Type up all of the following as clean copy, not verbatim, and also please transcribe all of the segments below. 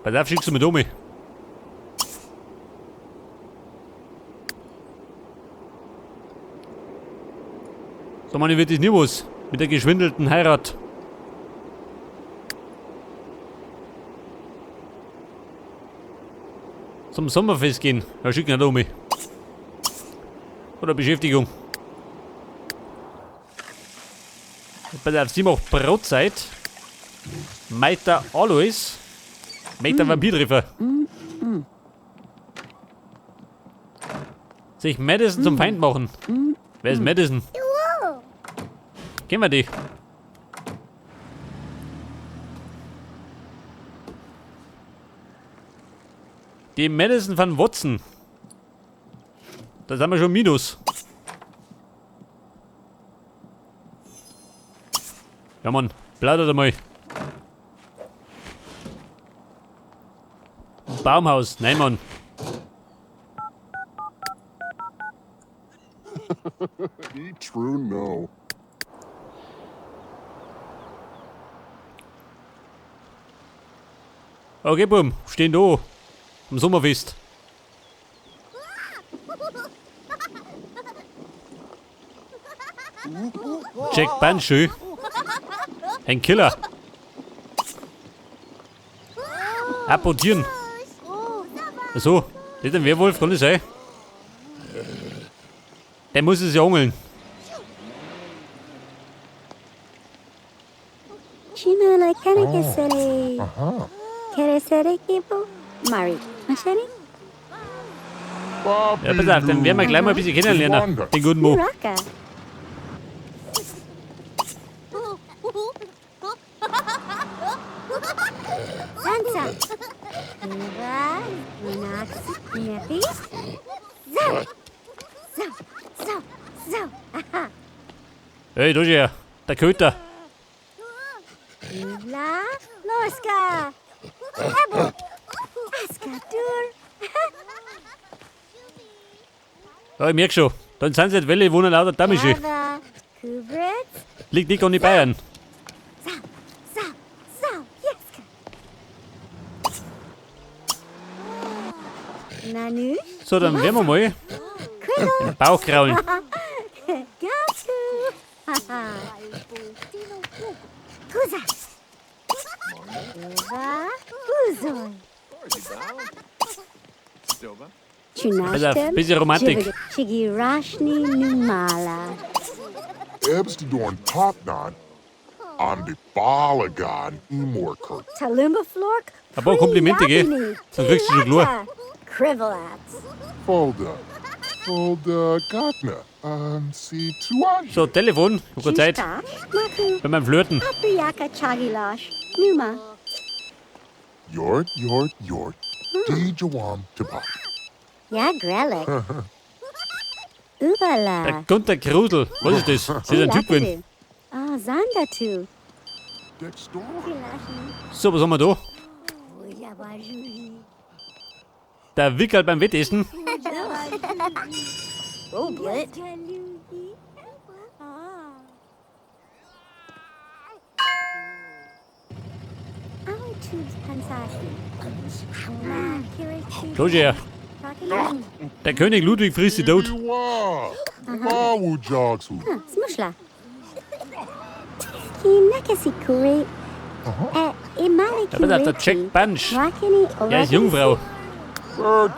Pass auf, schickst du mit um. So, Mann, ich wird das nie was. Mit der geschwindelten Heirat. Zum Sommerfest gehen. Ja, schick nicht um. Oder Beschäftigung. Pass auf, sie macht Brotzeit. Meiter Alois. Meiter Vampirtreffer. Sich Madison zum Feind machen. Wer ist Madison? Kennen wir die? Die Madison van Watson. Da sind wir schon Minus. Ja Mann, plaudert einmal. Baumhaus, nein Mann. True no. Okay, Bum, stehen da. Am Sommerfest. Jack Banshee. Ein Killer. Apportieren. So, das ist ein Werwolf, kann das sein? Der muss es ja angeln. Ja, pass auf, dann werden wir gleich mal ein bisschen kennenlernen. Den guten Mo. Hey, da ist er. Der Köter. Ja, ich merk schon. Dann sind sie nicht Welle, wohnen lauter Damische. Liegt nicht an die Bayern. So, dann werden wir mal den Bauch kraulen. Pass auf, bisschen Romantik. Ebstadorn Popnon on the Balagan Imorkurt. Ein paar Komplimente, gell? Dann kriegst du schon klar. Folda. Folda Gatna. So, Telefon. Ich hab keine Zeit. Bei meinem Flirten. Jort, Jort, Jort. Dijawam Tabak. Ja, Grellick. Ubala. Der Gunter Krudel. Was ist das? Das ist ein Typ gewesen. Ah, Sandatu. So, was haben wir da? Der Wickerl beim Wettessen. Schau her. Der König Ludwig frisst sie tot. Ja, pass auf, der Jack Bunch. Er ist Jungfrau. Ja,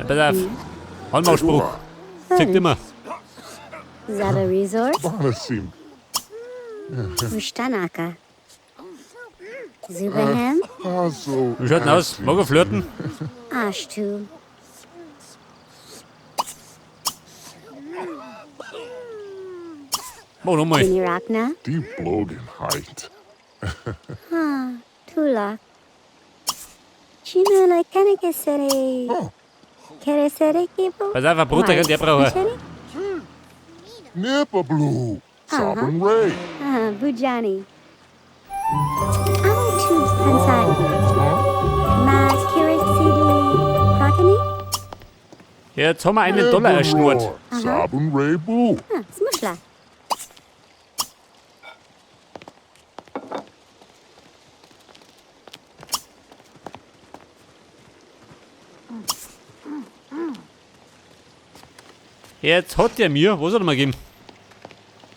pass auf. Anmachspruch. Zeigt immer. Zaba Resort. Zubahem. Wie schaut denn aus? Mag er flirten? Ashtu. Mach nochmal. Die Blogenheit. Tula. Chino Kerekesere. Keresere Kibo. Pass auf, ein Brot, der braucht. Nippa Blue. Sovereign Ray. Bujani. Pansaki. Ma Kirisili Krakani? Jetzt haben wir einen Dollar erschnurrt. Sabun Ray Boo. Smushla. Jetzt hat der mir, was hat er mir gegeben?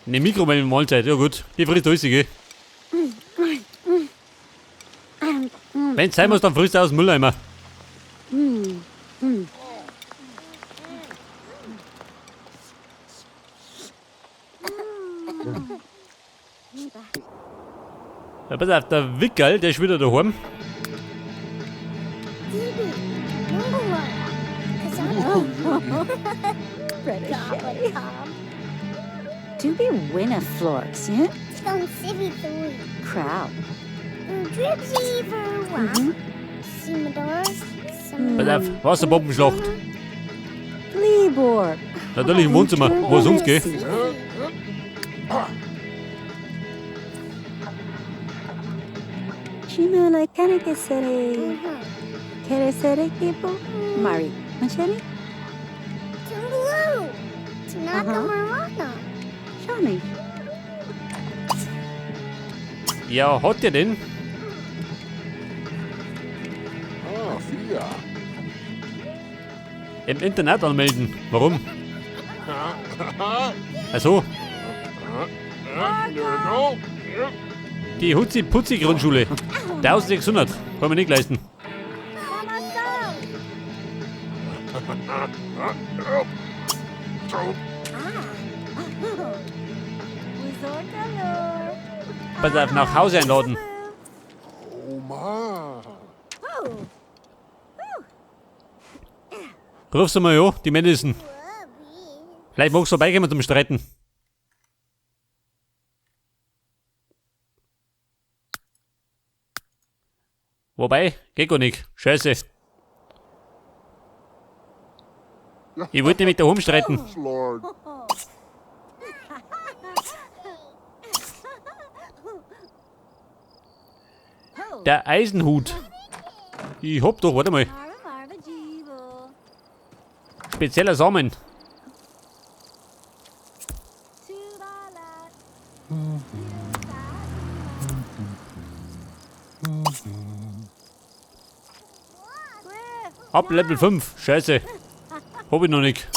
Eine Mikrowellenmahlzeit, ja gut, die frisst alles, gell? Wenn's sein muss, dann frisst er aus dem Mülleimer. Ja, pass auf, der Wickerl, der ist wieder daheim. Do be winna florks, yeah? Crow. Pass auf, Wasserbombenschlacht. Libor. Natürlich im Wohnzimmer, wo sonst, gell? Chimula kanakasere. Keresere kibo. Mari. Machete? Shani. Ja, hat der denn? Ah, Fia. Im Internet anmelden. Warum? Ach so. Die Hutzi-Putzi-Grundschule. 1600. Kann man nicht leisten. Pass auf, nach Hause einladen. Oh, ma. Rufst du mal an, die Madison. Vielleicht magst du vorbeikommen zum Streiten. Wobei, geht gar nicht. Scheiße. Ich wollte nämlich daheim streiten. Lord. Der Eisenhut. Ich hab doch, warte mal. Spezieller Samen. Ab Level 5. Scheiße. Hab ich noch nicht.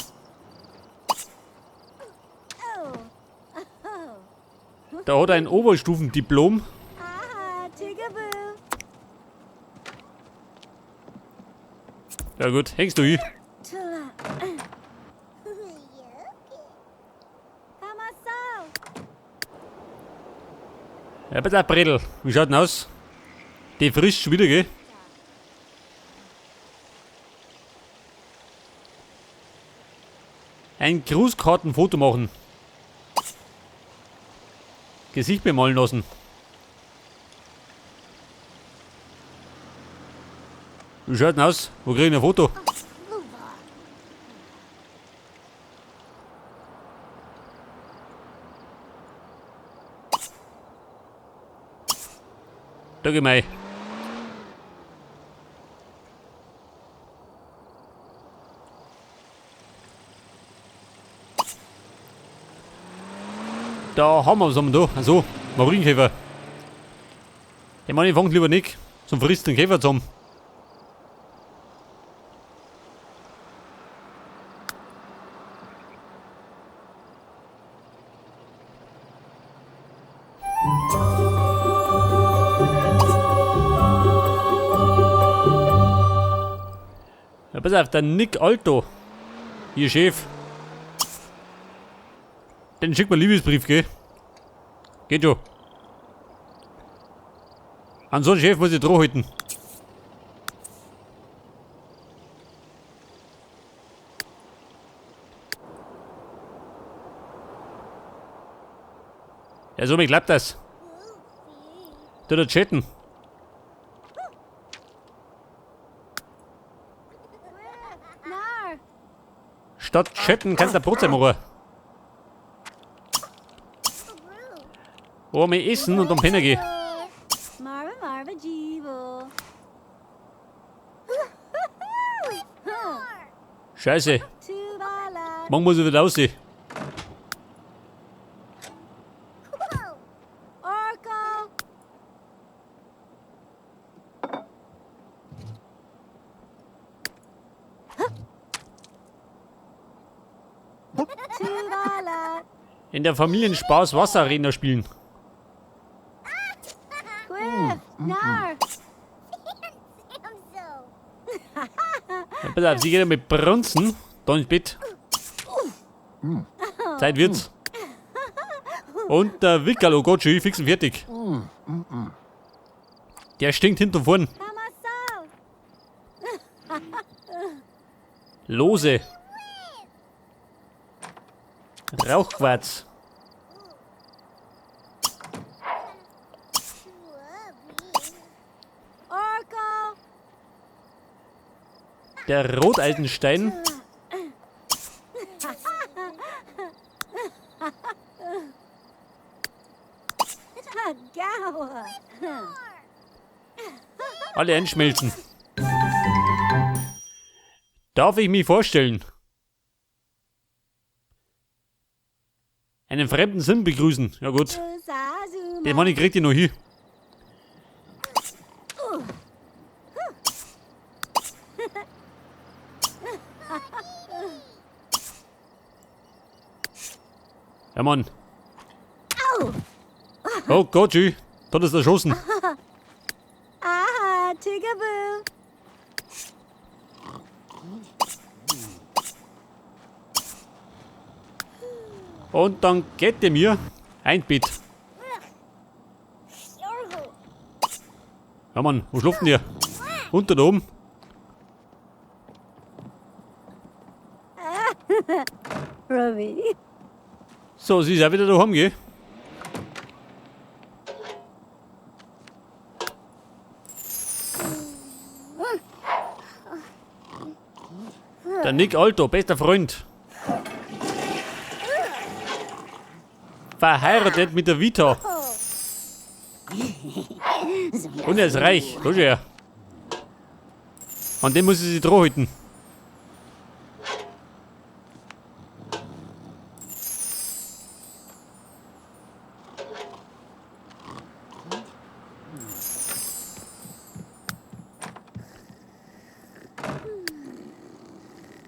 Da hat er ein Oberstufendiplom. Ja gut, hängst du hin. Ja, pass auf, Bredel. Wie schaut denn aus? Die frisst schon wieder, gell? Ein Grußkartenfoto machen. Gesicht bemalen lassen. Wie schaut denn aus? Wo krieg ich ein Foto? Da geh mal. Da haben wir was da. Achso, Marienkäfer. Ich meine, ich fang lieber nicht. Zum frisst den Käfer zusammen. Ja, pass auf, der Nick Alto. Ihr Chef. Den schickt mir einen Liebesbrief, gell? Geht schon. An so einen Chef muss ich droh halten. Ja, so mir klappt das. Du da chatten. Statt chatten kannst du Brotzeit machen. Oh, wir essen und dann pennen gehen. Scheiße. Morgen muss ich wieder aussehen. In der Familienspaß Wasserarena spielen. Ja, pass auf, sie geht ja mit Brunzen. Da ins Bett. Zeit wird's. Und der Wickerl, oh Gott, schon fix und fertig. Der stinkt hinten und vorn. Lose. Rauchquarz. Der Roteisenstein. Alle einschmelzen. Darf ich mich vorstellen? Einen fremden Sinn begrüßen. Ja gut. Den Mann kriegt ihr noch hier. Ja Mann. Oh Gott, schön. Da ist erschossen. Aha, Tigaboo. Und dann geht der mir ein Bett. Ja Mann, wo schlaft denn der? Unter da oben. Robbie. So, sie ist auch wieder daheim, gell? Der Nick Alto, bester Freund. Verheiratet mit der Vita. Und er ist reich. Da ist er. An dem muss ich sich dran halten.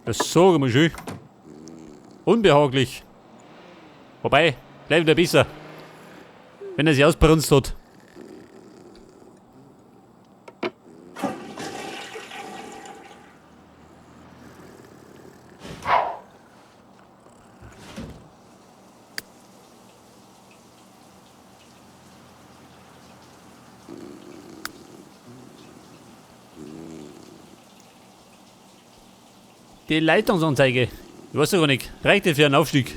Das sag ich mal schön. Unbehaglich. Wobei, gleich wieder besser. Wenn er sich ausbrunst hat. Die Leitungsanzeige. Ich weiß ja gar nicht. Reicht das für einen Aufstieg?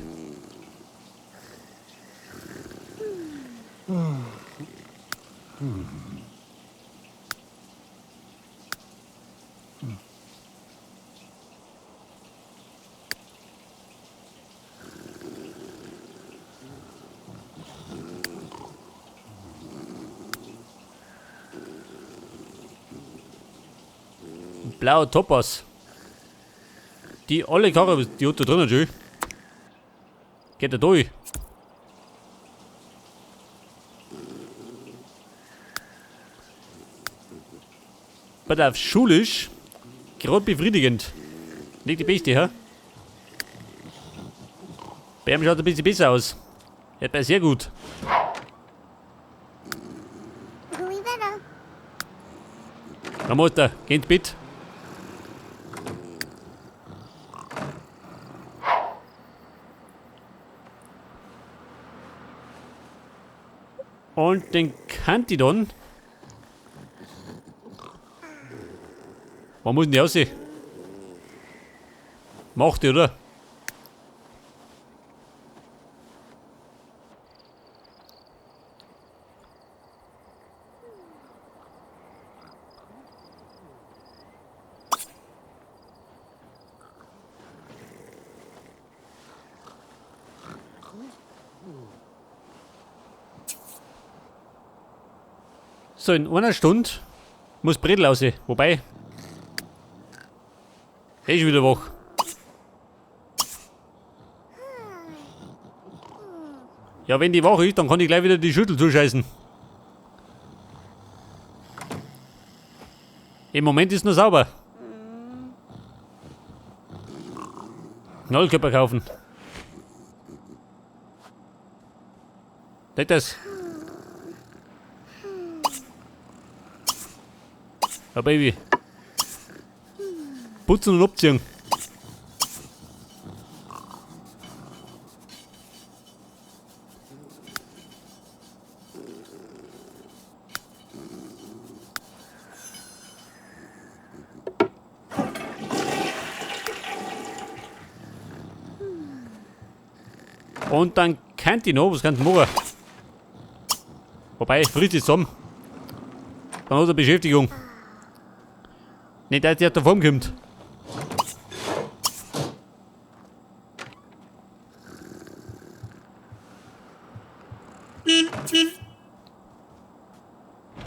Blauer Topas. Die alle Karre, die hat da drinnen schon. Geht da durch. Pass auf, schulisch gerade befriedigend. Nicht die beste, hä? Bei ihm schaut ein bisschen besser aus. Er hat bei sehr gut. Da muss der, geh ins Bett. Und den kann ich dann. Wo muss denn die aussehen? Macht die, oder? So, in einer Stunde muss Bredel aussehen. Wobei, er ist wieder wach. Ja, wenn die wach ist, dann kann ich gleich wieder die Schüttel zuscheißen. Im Moment ist nur sauber. Knollkörper kaufen. Das. Ja, Baby. Putzen und abziehen. Und dann kennt die noch, was kann machen? Wobei, frisst die zusammen. Dann hat er Beschäftigung. Nicht, dass der davon kommt.